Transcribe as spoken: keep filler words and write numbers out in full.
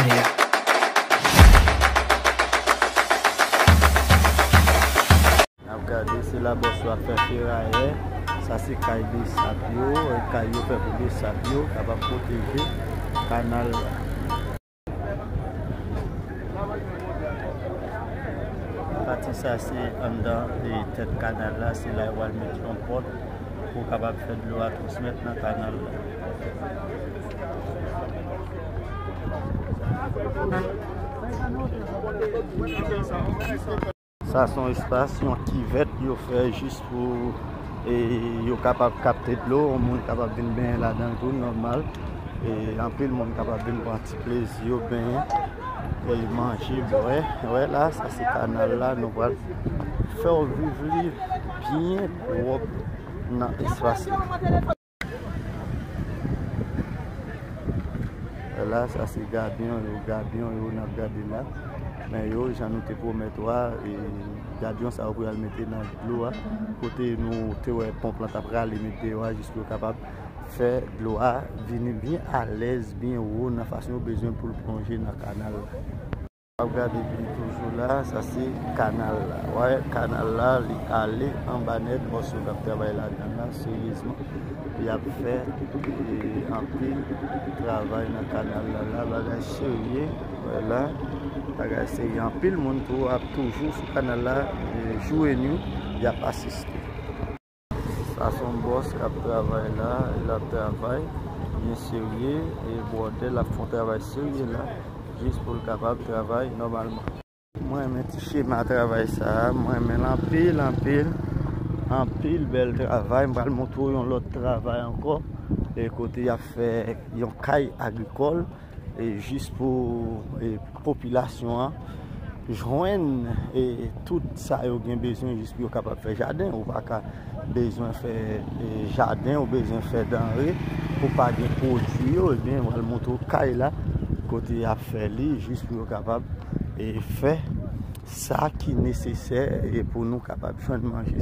N ap gade, se la bòs yo ap fè ferayè. Sa se kay Besap yo, kay yo fè pou Besap yo, kapab pwoteje kanal la. Pati sa se anndan e tèt kanal la, se la yo pral met yon pòt pou kapab fè dlo a transmèt nan kanal la. Sa se yon espas, yon kivèt yo fè jis pou e, yo kapab kapte dlo, yon moun kapab vin benyen ladan l tou nòmal. E anpil moun kapab vin pran ti plezi yo, benyen, e manje, bwè. Wè la, sa se kanal la, nou pral fè w viv li byen pwòp nan espas la. La, sa se gabyon yo, gabyon yo n ap gade la. Men yo, jan nou te pwomèt ou a, e gabyon sa yo pou y al mete nan dlo a, kote nou te wè ponp lan t ap rale met deyò a, jis pou yo kapab fè dlo a vini byen alèz, byen wo nan fason yo bezwen pou l plonje nan kanal la. W ap gade byen toujou la, sa se kanal la. Wè, kanal la, li ale anba nèt, bòs yo k ap travay ladan la, seryezman. Y ap fè, e, anpil travay nan kanal la, la, bagay serye, wè la, bagay serye. Anpil moun tou ap toujou sou kanal la, e, jou e nwi, y ap asiste. Sa se yon bòs k ap travay la, l ap travay byen serye, e bwòdè l ap fè yon travay serye la, jis pou l kapab travay nòmalman. Mwen renmen ti chema travay sa a, mwen renmen l anpil, anpil, anpil bèl travay. M pral montre w yon lòt travay ankò, e kote y ap fè yon kay agrikòl, e jis pou, e, popilasyon an jwenn, e, tout sa yo gen bezwen jis pou yo kapab fè jaden. Ou pa ka bezwen fè, e, jaden, ou bezwen fè danre, ou pa gen pwodui yo, ebyen, m pral montre w kay la, kote y ap fè li, jis pou yo kapab, e, fè sa ki nesesè, e, pou nou kapab jwenn manje.